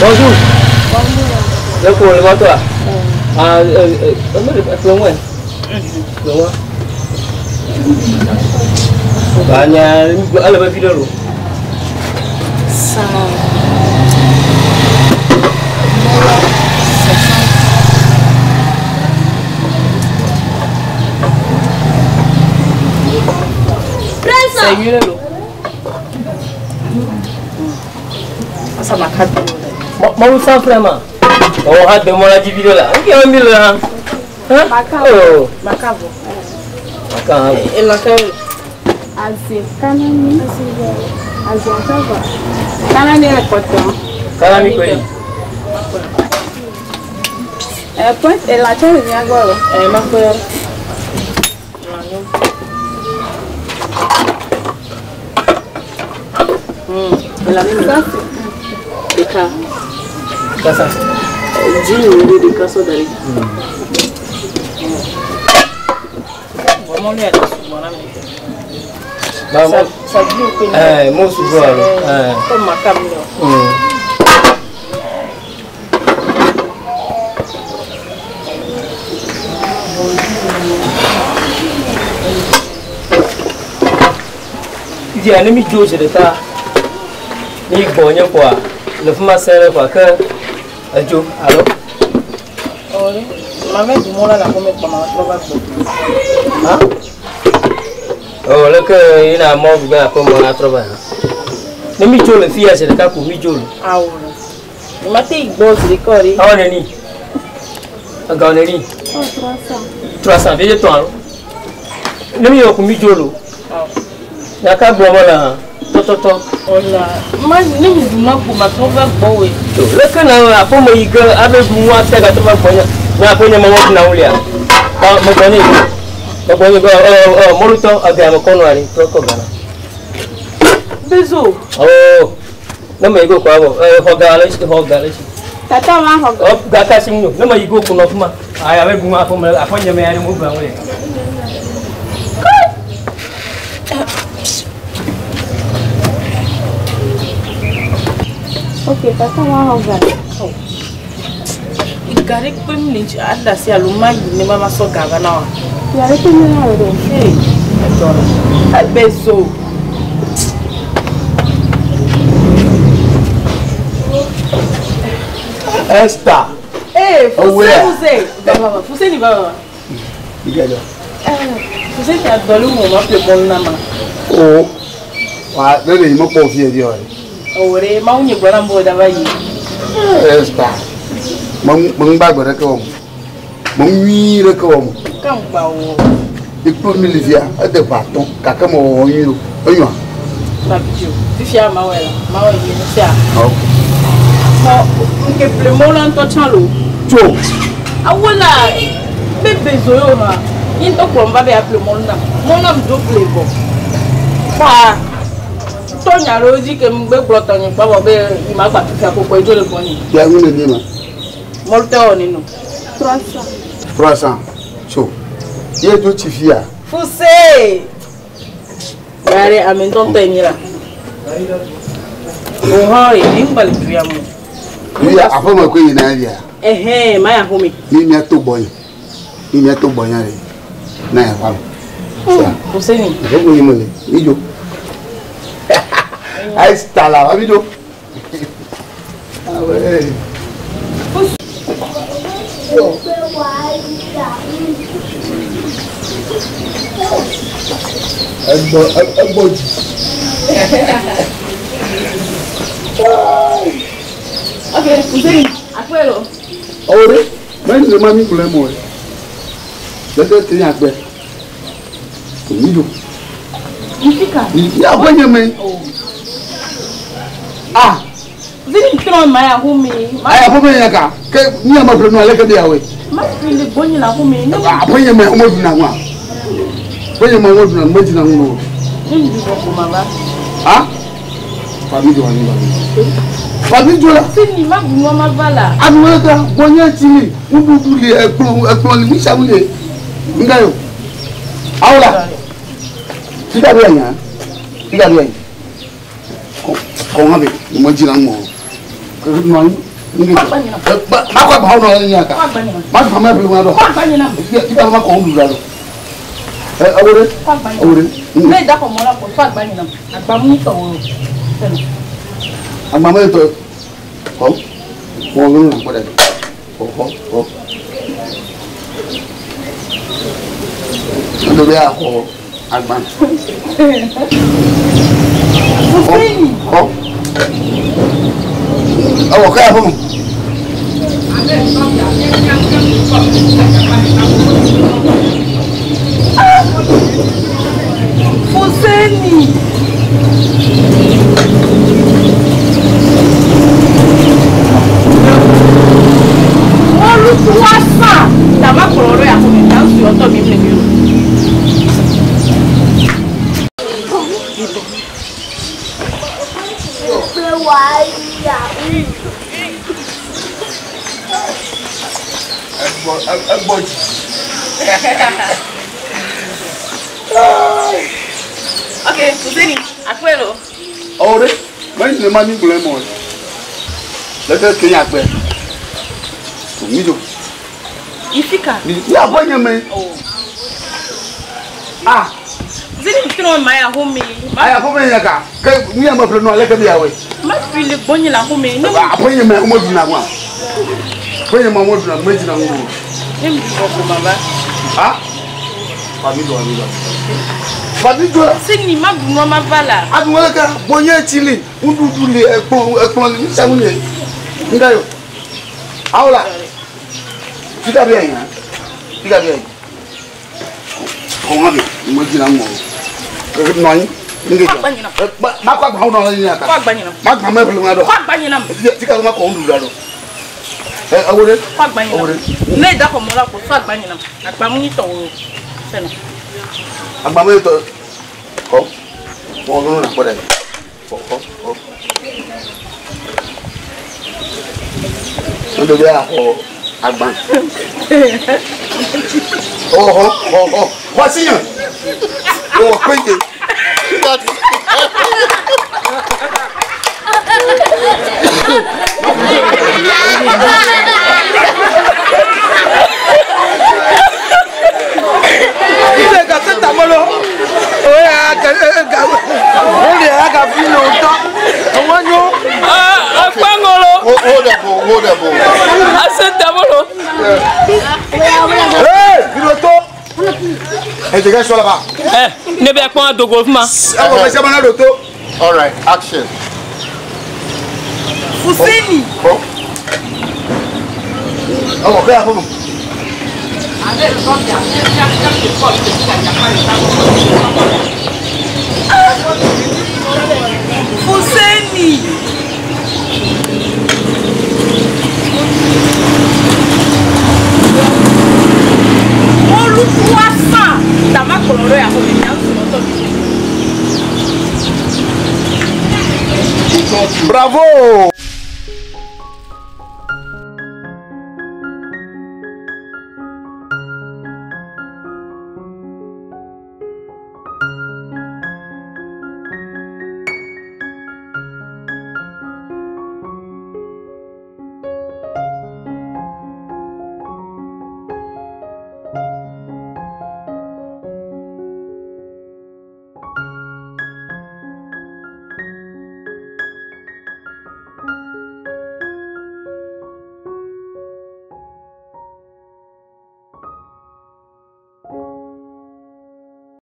Bonjour. Le ko le toi. Ah euh euh Kplɔ Ba nya ele be vi ɖe lo. Sa. C'est mieux lo. Ça m'a cadré. Mɔlu san filɛ ma. Ɔ ha de mɔla dzi vi ɖe la. Nke mi le hã. Makavo. Makavo. Makavo. Elaka. Azi kanami. Azi akava. Kanami le kɔtɔ. Kanami koyi. Ɛ point elatsɛ le mia gbɔ lo. Ɛ makpɛ. Ɖeka. Kasa. Dzi nyuie ɖeka sɔ da ɖi. Mɔlu ya sugbɔ na mi. Ba mo. Sa di o pe. Ɛ mo sugbɔ alo. Ɛ. Comme makam ni o. Fifia ne mi dzo zi ɖeka mi gbɔ nye kɔa le fi ma sẽ ɖe kɔa ke edzo alo. Ɔre, ma vɛ du mɔ la le aƒeme kpɔ ma trɔ va gbɔ. Ha? Ɔ leke yina mɔ gbe aƒe mɔ la trɔ va. Ne mi dzo le fia zi ɖeka ko mi dzo le. Awo. Ma te yi gbɔ zi ɖeka ɔre. Awɔ neni. Ega neni. Oh, 300. 300 vie tɔn alo. Ne mi yɔ ko mi dzo lo. Awɔ. Nyaka gblɔ me le hã tɔtɔtɔ. Ɔla, ma ne mi du ma ko ma trɔ va gbɔ woe. To leke na aƒeme yi ke abe ɖu nua te gatrɔ va gbɔ nye nye aƒe nye me wɔ na wulia. Ba megbɔ nye yi. Megbɔ nye gbɔ ɔ ɔ mɔlutɔ ega me kɔ nua ɖi trɔ kɔ gana. Bezo. Oh. Ne me yi go kɔ abɔ ɛ xɔ ga le si xɔ ga le si. Tata ma xɔ. Ɔ ga ka si ŋu ne me yi go ko nɔ fi ma. Ayi abe ɖu nua aƒeme aƒe nye me ya ɖe mo gblɔ ŋu Ok, tata ma xɔ ga. Ga ɖe kpe mi le ŋtsi ada si alo ma yi ne ma va sɔ ga va na wa. Ya ɖe kpe mi na wo ɖe. Ee, edzɔ la. Ebezo. Esther. Ee, Owó Fuse ẹ̀. Fuse. Baba, Fuse ni baba. Ìgbẹ́jọ́. Fuse ti adɔli wo ma ƒle mɔlu na ma. O wa lórí yìí mo pọ̀ fi ẹ̀dí ọ̀rẹ́. Ɔwɔre, mawu nye gblɔ na mo da va yi. Esther. Mo ń gbàgbọ́ rẹ kẹ́ wọ́n mu. Mo ń wí rẹ kẹ́ wọ́n mu. Kan gba wo. Ikú mi lè fi à ẹ dẹ̀ bà tán kàkẹ́ mọ̀ wọ́n yín o. Ó yàn. Babidi o. Fifia ma wɔ la, ma wɔ yi nu sia. Ok. Mɔ nke ƒle mɔlu la ŋutɔ tsã lo. Tso. Awola, be bezo yio hã. Ye ŋutɔ kplɔ va be yeaƒle mɔlu nam. Mɔlu nam dzo ƒle vɔ. Kpaa. Tɔnya ɖewo dzi ke ŋgbe gblɔ tɔnye kpɔ vɔ be yi ma gba fifia koko edzo le gbɔnye. Ya ń lè ní ma. Mɔlu tɛ wɔ neno. 300. 300. Tso. Yé tó ti fi à. Fuse. Yare ame ŋutɔ ŋutɔ enyi la. O hã ye mi ŋgba le du ya mo. Mi àfọ̀mọ̀ kò yìí náà yà. Ɛhɛn ma ya home. Mi mi tó gbọ̀ yẹn. Mi mi tó gbọ̀ yẹn rẹ̀. Náà yà fà mí. Fuse ni. Àfọ̀mọ̀ yìí mo lè. Mi jò. Esther la wa mi jò. Awẹ́. Ẹgbọ́ ẹgbọ́ jù. Ok Fuse ni akpɛ lo. Ọ̀rẹ́ mẹ́rin lè má mi kúlẹ̀ mọ́ ẹ. Lọ́jọ́ tí yàn gbẹ. Kò ní jò. Nfika. Ní àgbẹ̀yẹ mi. Ah! Fuse ni trɔ ma ya home. Ayé àfọ̀mọ̀ yẹn kà kẹ́ ní àmọ̀ fúnra nù alẹ́ kẹ́ bí yàwó yìí. Ma fi le gbɔnye la home. Ne Àfọ̀yẹ mi ọmọ dùn náà wà. Àfọ̀yẹ mi ọmọ dùn náà mọ̀ jìnnà ń lọ. ne mi du bɔ ko ma va. Ah! Fàmí jò wà ní bàbá. Fàmí jò la. Fuse ni ma bu nua ma va la. Anuwɛta gbɔnyɛ ti li nuɖuɖu li ɛkplɔ ɛkplɔ li nusianu li nga yo awo la fika bi ɛnya fika bi ɛnya kɔ Kɔn ha bi mo dzi na ŋu o nɔ anyi nge ma kɔ agba nɔ anyi nya ka ma tún fama ebile ŋu adɔ ti ka ma kɔ ŋu ɖu adɔ ɛ awo ɖe awo ɖe. Ne da xɔ mɔ la ko sɔ agba nyina agba mu tɔ wo. Agba me tɔ xɔ xɔ ló nà kpɔ ɖe xɔ xɔ xɔ. Ɛdɔ bɛ axɔ agba. Xɔ xɔ ewɔ kɛ ya fɔ. Fuseni. Mɔlu 300. Tama kplɔ ɖo ya xɔme ta ŋsu yɔtɔ mi mle mi o. Ɛgbɔ ɛgbɔ dzi. Ok, Fuseni, akpɛ lo. Ɔwɔ ɖe mɛ ní ma mi gblɔ mɔ lɛkɛ ke nya gbɛ mi do Ifika. mi ya bɔ nye me ah Fuseni tɔnɔ ma ya home. aya fɔ mi nya ka ke mi ya ma ƒle nɔ lɛkɛ mi ya wɛ Ma fi le gbɔnyi la home. Ne aƒe nye me wo me duna ŋua aƒe nye me wo duna me dzina ŋu o ne mi bɔ ko ma va. ah fa mi do mi do fa mi do Fuseni ma du nua ma va la. adu wɛlɛ ka gbɔnye tsi li ŋuɖuɖu li ekplɔ ekplɔ li nusianu li ŋga yo awo la fika bi ayi hã fika bi ayi kɔn ha bi mo dzina ŋu o nɔ anyi nge Kɔ agba nyina. ma kɔ agba nɔ anyi nya Kɔ ka agba nyina. ma gba mɛ ƒle ŋu adɔ Kɔ agba nyina. fika ma kɔ ŋuɖuɖu adɔ ɛ awo ɖe Kɔ agba awo nyina. ɖe Ne da xɔ mɔ la ko sɔ agba nyina. Agba mu tɔ wo. Sɛnɛ. agba mɛ tɔ kɔ kɔ ló nà kpɔ ɖe kɔ kɔ kɔ ŋuɖuɖu bi axɔ agba. Oh, oh, oh, oh. Voici un. Oh, pété. Ilé gàtí tàmọ́lọ́ ó lè ra fi lò tán àwọn yóò. Akpangolo. Hold up, hold up. Ase tamolo. Hey, Piloto. Eh, dégage toi là-bas. Ɛ ne bɛ kpɔn adogo fún ma. Eh, bon, mais c'est maintenant l'auto. All right, action. Fuseni. Bon. Oh, ok, bon. Fuseni. Mɔlu 300. Tama kplɔ ɖo ya xɔme ta ŋsu yɔtɔ mi mle mi. Bravo.